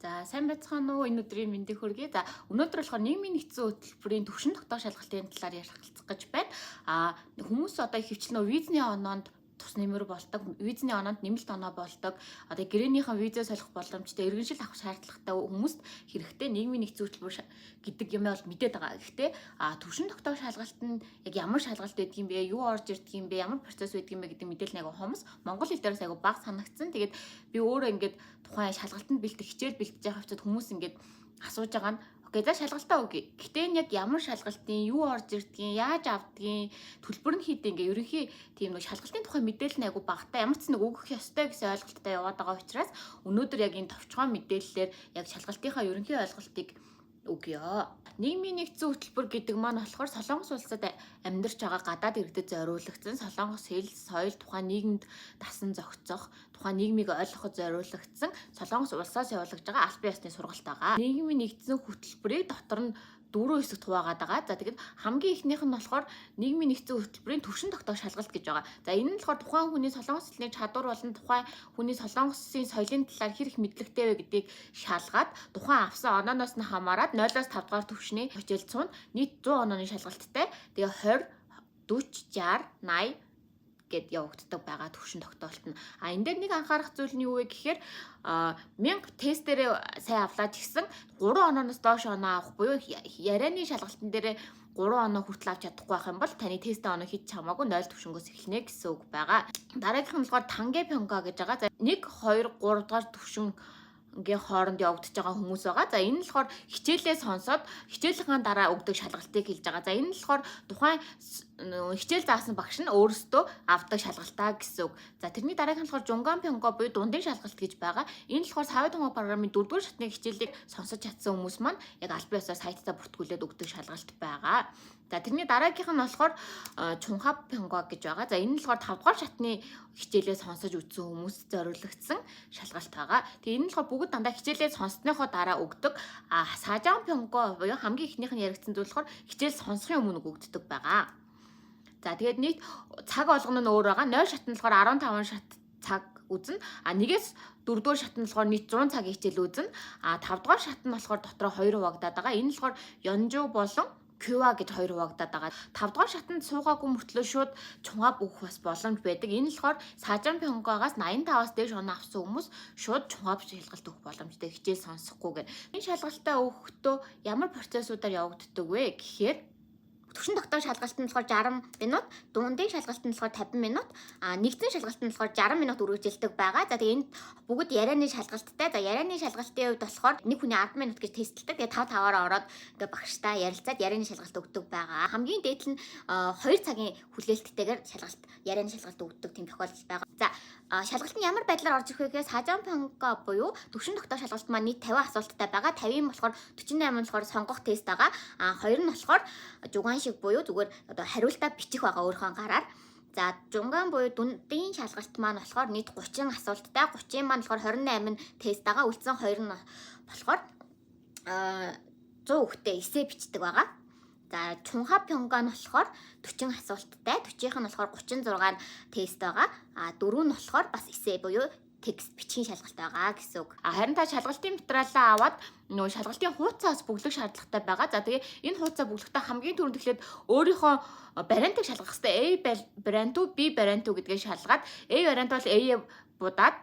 За, сайн байцгаана уу? Энэ өдрийн мэндийг хүргэе. За, өнөөдөр болохоор нийгмийн нэгдсэн хөтөлбөрийн түвшин тогтоох шалгалтын талаар ярилцах гэж байна. Хүмүүс одоо ихэвчлэн визний оноонд тус нэмэр болдог, визний оноонд нэмэлт оноо болдог. Одоо гэрээнийхэн визээ солих боломжтой, иргэншил авах шаардлагатай хүмүүст хэрэгтэй нийгмийн нэгдсэн хөтөлбөр гэдэг юм бол мэдээд байгаа. Гэхдээ түвшин тогтоох шалгалт нь яг ямар шалгалт байдаг юм бэ? Юу орж ирдэг юм бэ? Ямар процесс байдаг юм бэ гэдэг мэдээлэл айгу хомс. Монгол хэл дээрээс айгу бага санагдсан. Тэгээд би өөрөө ингээд тухайн шалгалтанд бэлтгэх, хичээл бэлтэж байгаа хувьцад хүмүүс ингээд асууж байгаа нь: "Okay, за, шалгалтаа өгье. Гэхдээ энэ яг ямар шалгалтын, юу орж ирдгийг, яаж авдгийг, төлбөр нь хэд?" Ингээ ерөнхий тийм нэг шалгалтын тухай мэдээлэл нь айгу багатай. Ямар ч нэг өгөх ёстой гэсэн ойлголттой яваад байгаа учраас өнөөдөр яг энэ товчхон мэдээллээр яг шалгалтынхаа ерөнхий ойлголтыг өгье. Нийгмийн нэгдсэн хөтөлбөр гэдэг маань болохоор Солонгос улсад амьдарч байгаа гадаад иргэдэд зориулагдсан, Солонгос хэл, соёл, тухайн нийгэмд дасан зохицох, тухайн нийгмийг ойлгоход зориулагдсан Солонгос улсаас явуулагдж байгаа албан ёсны сургалт байгаа. Нийгмийн нэгдсэн хөтөлбөрийг дотор нь дөрвөн хэсэгт хуваагаад байгаа. За, тэгээд хамгийн эхнийх нь болохоор нийгмийн нэгдсэн хөтөлбөрийн түвшин тогтоох шалгалт гэж байгаа. За, энэ нь болохоор тухайн хүний солонгос хэлний чадвар болон тухайн хүний солонгосын соёлын талаар хэр их мэдлэгтэй вэ гэдгийг шалгаад, тухайн авсан онооноос нь хамаарат 0-оос 5 дугаар түвшний хичээл цуун, нийт 100 онооны шалгалттай. Тэгээ 20, 40, 60, 80 гэд явагддаг байгаа түвшин тогтоолт нь. А энэ дээр нэг анхаарах зүйл нь юу вэ гэхээр 1000 тест дээрээ сайн авлаа ч гэсэн 3 онооноос доош оноо авах буюу ярианы шалгалтын дээр 3 оноо хүртэл авч чадахгүй байх юм бол таны тестийн оноо хийж чамаагүй 0 түвшингөөс эхэлнэ гэсэн үг байгаа. Дараагийнх нь болохоор 단계 평가 гэж байгаа. За, 1, 2, 3 дугаар түвшин ингийн хооронд явагдаж байгаа хүмүүс байгаа. За, энэ нь болохоор хичээлээ сонсоод хичээлийнхаа дараа өгдөг шалгалтыг хэлж байгаа. За, энэ нь болохоор тухайн хичээл заасан багш нь өөрөөсөө авдаг шалгалтаа гэсэн үг. За, тэрний дараагийнх нь болохоор 중간 평가 буюу дундын шалгалт гэж байгаа. Энэ болохоор 사회통합 програмын 4-р шатны хичээлийг сонсож чадсан хүмүүс маань яг албан ёсоор сайтаа бүртгүүлээд өгдөг шалгалт байгаа. За, тэрний дараагийнх нь болохоор 종합 평가 гэж байгаа. За, энэ нь болохоор 5 дугаар шатны хичээлээ сонсож үзсэн хүмүүс зориулагдсан шалгалт байгаа. Тэгээ энэ нь болохоор бүгд дандаа хичээлээ сонссныхоо дараа өгдөг. А 사전 평가 буюу хамгийн эхнийх нь яригдсан зүйл болохоор хичээл сонсохын өмнө өгөгддөг байгаа. За, тэгээд нийт цаг болгоно нь өөр байгаа. 0 шат нь болохоор 15 шат цаг үзнэ. А нэгээс дөрөвдүгээр шат нь болохоор нийт 100 цагийн хичээл үзнэ. А тавдугаар шат нь болохоор дотроо 2 хуваагдаад байгаа. Энэ нь болохоор 연주 болон 교화 гэж хоёр хуваагдаад байгаа. 5 дугаар шатанд суугаагүй мөртлөө шууд 종합 өгөх бас боломж байдаг. Энэ нь болохоор 사전 평가гаас 85-аас дээш оноо авсан хүмүүс шууд 종합 шалгалт өгөх боломжтой, хичээл сонсохгүйгээр. Энэ шалгалтаа өгөхдөө ямар процессуудаар явагддаг вэ гэхээр түвшин тогтоох шалгалт нь болохоор 60 минут, дундын шалгалт нь болохоор 50 минут, нэгдсэн шалгалт нь болохоор 60 минут үргэлжилдэг байгаа. За, тэгээ энд бүгд ярианы шалгалттай. За, ярианы шалгалтын хувьд болохоор нэг хүний 10 минут гэж тестлдэг. Тэгээ 5 5-аараа ороод ингээ багштай ярилцаад ярианы шалгалт өгдөг байгаа. Хамгийн дээд нь 2 цагийн хүлээлттэйгээр шалгалт, ярианы шалгалт өгдөг тийм тохиолдол байгаа. За, шалгалт нь ямар байдлаар орж ирэх вэ гэхээр 사전 평가 буюу түвшин тогтоох шалгалт маань нийт 50 асуулттай байгаа. 50-ын болохоор 48 нь болохоор сонгох тест байгаа. А хоёр нь болохоор 주관식 буюу зүгээр одоо хариултаа бичих байгаа өөрийнхөө гараар. За, 중간 буюу дундын шалгалт маань болохоор нийт 30 асуулттай. 30-ын маань болохоор 28 нь тест байгаа. Үлдсэн 2 нь болохоор 100 үгтэй эссе бичдэг байгаа. За, 종합 평가 нь болохоор 40 асуулттай. 40-ийнх нь болохоор 36 нь тест байгаа. А дөрөв нь болохоор бас эссе буюу текст бичгийн шалгалт байгаа гэсэн үг. А харин та шалгалтын материалаа аваад нөгөө шалгалтын хуудасаас бөглөх шаардлагатай байгаа. За, тэгээ энэ хуудасаа бөглөхдөө хамгийн түрүүнд эхлээд өөрийнхөө вариантыг шалгах хэрэгтэй. A вариант уу, B вариант уу гэдгийг шалгаад, A вариант бол A будаад,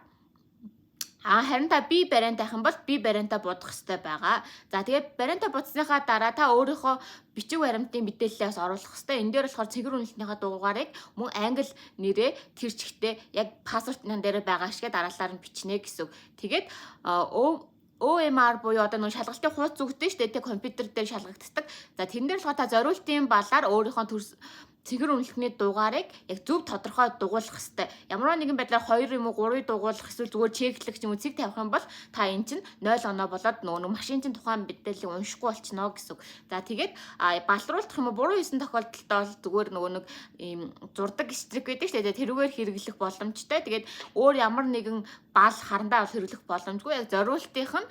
харин та B вариант авах юм бол B вариантаа будах хэрэгтэй байгаа. За, тэгээд вариантаа будсныхаа дараа та өөрийнхөө бичиг баримтын мэдээллээ бас оруулах хэрэгтэй. Энэ дээр болохоор цэнхэр үнэлтнийхаа дугаарыг мөн англи нэрээ тэр чигтээ яг паспортын дээр байгаа шигээ дараалалаар нь бичнэ гэсэн үг. Тэгээд OMR буюу одоо нэг шалгалтын хуудас өгдөө шүү дээ. Тэг компьютер дээр шалгагддаг. За, тэрэн дээр болохоор та зориултын балаар өөрийнхөө төрс, цэнхэр үнэлтний дугаарыг яг зөв тодорхой дугуулах хэрэгтэй. Ямар нэгэн байдлаар 2 юм уу 3-ыг дугуулах эсвэл зүгээр чеклэх юм уу, цэг тавих юм бол та эн чинь 0 оноо болоод нөгөө машин чинь тухайн мэдээллийг уншихгүй болчихно гэсэн үг. За, тэгээд балруулах юм уу, буруу хийсэн тохиолдолд бол зүгээр нөгөө нэг ийм зурдаг штрих байдаг шүү дээ. Тэрүүгээр хэрэглэх боломжтой. Тэгээд өөр ямар нэгэн бал харандаа бол хэрэглэх боломжгүй. Яг зориултынх нь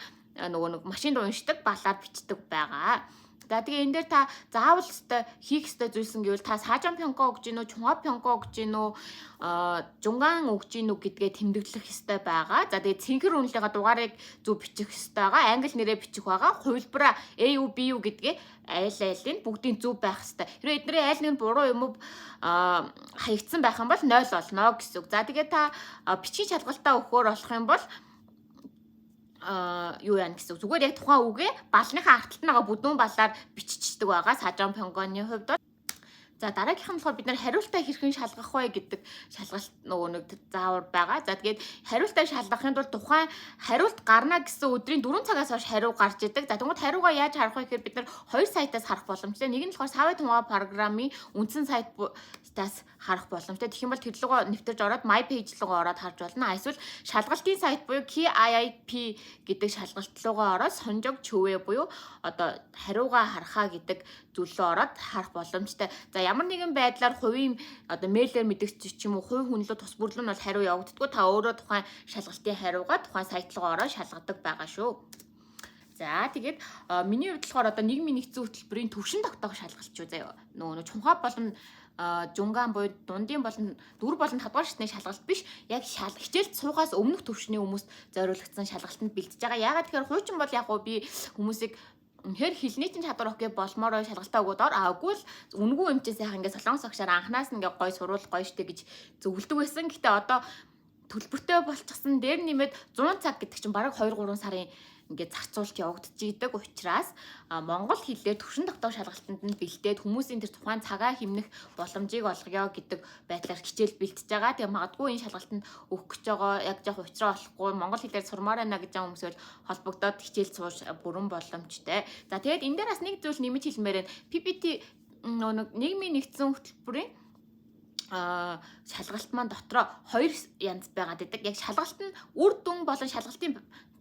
нөгөө нэг машинд уншдаг балаар бичдэг байгаа. За, тэгээ энэ дээр та заавал ёстой хийх ёстой зүйлсэн гэвэл та 사전 평가 өгж гин үү, 종합 평가 өгж гин үү, 중간 өгж гин үү гэдгээ тэмдэглэх ёстой байгаа. За, тэгээ цэнхэр үнэлгээ дугаарыг зөв бичих ёстой байгаа. Англи нэрээ бичих байгаа. Хувилбараа A юу, B юу гэдгээ айл айлын бүгдийн зөв байх ёстой. Хэрвээ эдний айл нэг нь буруу юм уу хаягдсан байх юм бол 0 болно гэсэн үг. За, тэгээ та бичгийн шалгалтаа өгөхөөр болох юм бол юу яана гэсэн үг. Зүгээр яг тухайн үгээ балныхаа арталт нь байгаа бүдүүн балаар биччихдэг байгаа. 사전 평가ны хувьд бол. За, дараагийнх нь болохоор бид нар хариултаа хэрхэн шалгах вэ гэдэг шалгалт нөгөө нэг заавар байгаа. За, тэгээд хариултаа шалгахын тулд тухайн хариулт гарна гэсэн өдрийн 4 цагаас хойш хариу гарч идэг. За, тэгмээд хариугаа яаж харах вэ гэхээр бид нар хоёр сайтаас харах боломжтой. Нэг нь болохоор 사회 통합 програмын үндсэн сайтаас харах боломжтой. Тэгэх юм бол тэр лугаа нэвтэрж ороод My Page руу ороод харж болно. Эсвэл шалгалтын сайт буюу KIIP гэдэг шалгалт руугаа ороод 성적 조회 буюу одоо хариугаа харахаа гэдэг зүйл рүү ороод харах боломжтой. За, ямар нэгэн байдлаар хувийн одоо мэйлээр мэдэгч ч юм уу, хувь хүн лүү тус бүрлүү нь бол хариу явагддаггүй. Та өөрөө тухайн шалгалтын хариугаа тухайн сайт руу ороод шалгадаг байгаа шүү. За, тэгээд миний хувьд болохоор одоо нийгмийн нэгдсэн хөтөлбөрийн төвшин тогтоох шалгалт шүү заяа. Нөгөө 종합 болон 중간 буюу дундын болон 4 болон 5 дугаар шатны шалгалт биш. Яг хичээлд суухаас өмнөх төвшний хүмүүст зориулагдсан шалгалтанд бэлтэж байгаа. Яагаад тэгэхээр хуучин бол яг гоо би хүмүүсийг үнэхээр хэлний чинь чадвар okay болмоор шалгалтаа өгөөд ор. А үгүй л үнэгүй юм чи сайхан ингээ солонгос агшаар анханаас нь ингээ гой суруул, гоё штэ гэж зөвлөдөг байсан. Гэтэ одоо төлбөртэй болчихсон дээр нэмээд 100 цаг гэдэг чинь бараг 2 3 сарын ингээд зарцуулт явагдчихийдэг учраас монгол хэлээр төвшин тогтоох шалгалтанд нь бэлдээд хүмүүсийн тэр тухайн цагаа хэмнэх боломжийг олгоё гэдэг байдлаар хичээл бэлтэж байгаа. Тэгээ магадгүй энэ шалгалтанд өгөх гэж байгаа, яг жоох учраа олохгүй, монгол хэлээр сурмаар байна гэж байгаа хүмүүс бол холбогдоод хичээл сууж бүрэн боломжтой. За, тэгээд энэ дээр бас нэг зүйл нэмж хэлмээр байна. PBT нэг нийгмийн нэгдсэн хөтөлбөрийн шалгалт маань дотроо хоёр янз байгаад байдаг. Яг шалгалт нь үр дүн болон шалгалтын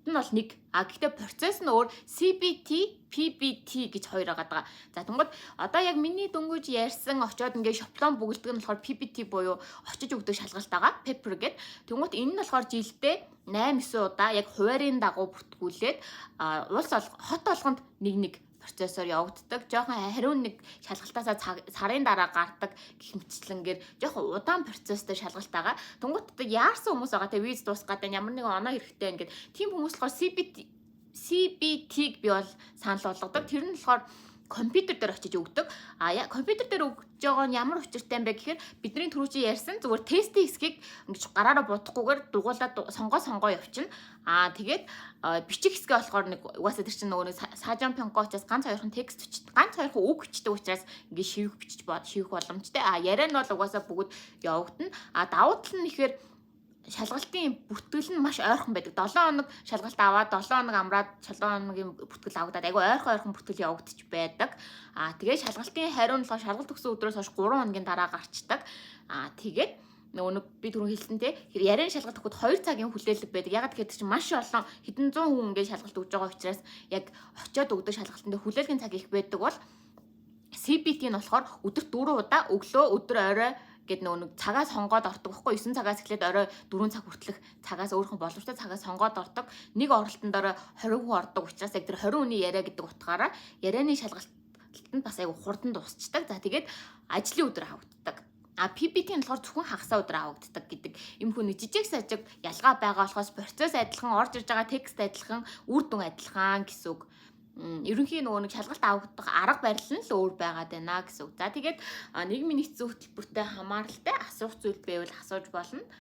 нь бол нэг. А гэхдээ процесс нь өөр, CBT, PBT гэж хоёр байгаа даа. За, тэгмээд одоо яг миний дөнгөж ярьсан очоод ингээд шаблон бүгэлдэг нь болохоор PBT буюу очиж өгдөг шалгалт байгаа. Paper гэдэг. Тэгмээд энэ нь болохоор жилдээ 8 9 удаа яг хуваарийн дагуу бүртгүүлээд улс хот болгонд нэг нэг процессор явагддаг. Жохон хариу нэг шалгалтаасаа сарын дараа гардаг гэх мэтчлэнгээр жохон удаан процесстэй шалгалт байгаа. Тунгууд одоо яарсан хүмүүс байгаа, те, виз дуусах гэдэг, ямар нэгэн оноо хэрэгтэй ингээд тийм хүмүүс болохоор CBT-г би бол санал болгодог. Тэр нь болохоор компьютер дээр очиж өгдөг. А компьютер дээр өгж байгаа нь ямар учиртай юм бэ гэхээр бидний түрүүчийн ярьсан зүгээр тестийн хэсгийг ингэж гараараа будахгүйгээр дугуулаад сонгоо сонгоо явчихна. Аа, тэгээд бичих хэсгээ болохоор нэг угаасаа тэр чинь нөгөө нэг 사전 평가 учраас ганц хоёрхан текст бичдэг, ганц хоёрхан үг бичдэг учраас ингэ шивэх бичиж шивэх боломжтой. А яриа нь бол угаасаа бүгд явагдана. А давуу тал нь ихээр шалгалтын бүртгэл нь маш ойрхон байдаг. 7 хоног шалгалт аваад, 7 хоног амраад, 7 хоногийн бүртгэл авагдаад айгүй ойрхон ойрхон бүртгэл явагдчих байдаг. Аа, тэгээд шалгалтын хариу нь болохоор шалгалт өгсөн өдрөөс хойш 3 хоногийн дараа гарчдаг. Аа, тэгээд нөгөө нэг би түрүүн хэлсэн те, яриан шалгалт өгөхөд 2 цагийн хүлээлэг байдаг. Ягаад гэхээр чинь маш олон хэдэн зуун хүн ингээд шалгалт өгж байгаа учраас яг очиод өгдөг шалгалтанд хүлээлгийн цаг их байдаг бол CBT нь болохоор өдөрт 4 удаа, өглөө, өдөр, орой гээд нөгөө нэг цагаа сонгоод ордог байхгүй, 9 цагаас эхлээд орой 4 цаг хүртэлх цагаас өөрхөн боломжтой цагаа сонгоод ордог. Нэг оролтон дээр 20 хүн ордог учраас яг тэр 20 хүний яриа гэдэг утгаараа ярианы шалгалтад нь бас айгу хурдан дуусчдаг. За, тэгээд ажлын өдөр авагддаг. А PBT нь болохоор зөвхөн хагасаа өдөр авагддаг гэдэг юм хүн жижиг сажиг ялгаа байгаа болохоос процесс адилхан, орж ирж байгаа текст адилхан, үр дүн адилхан гэсэн үг. Ерөнхий нөгөө нэг шалгалт авагдах арга барил нь л өөр байгаад байна гэсэн үг. За, тэгээд нийгмийн нэгдсэн хөтөлбөртэй хамааралтай асуух зүйл байвал асууж болно.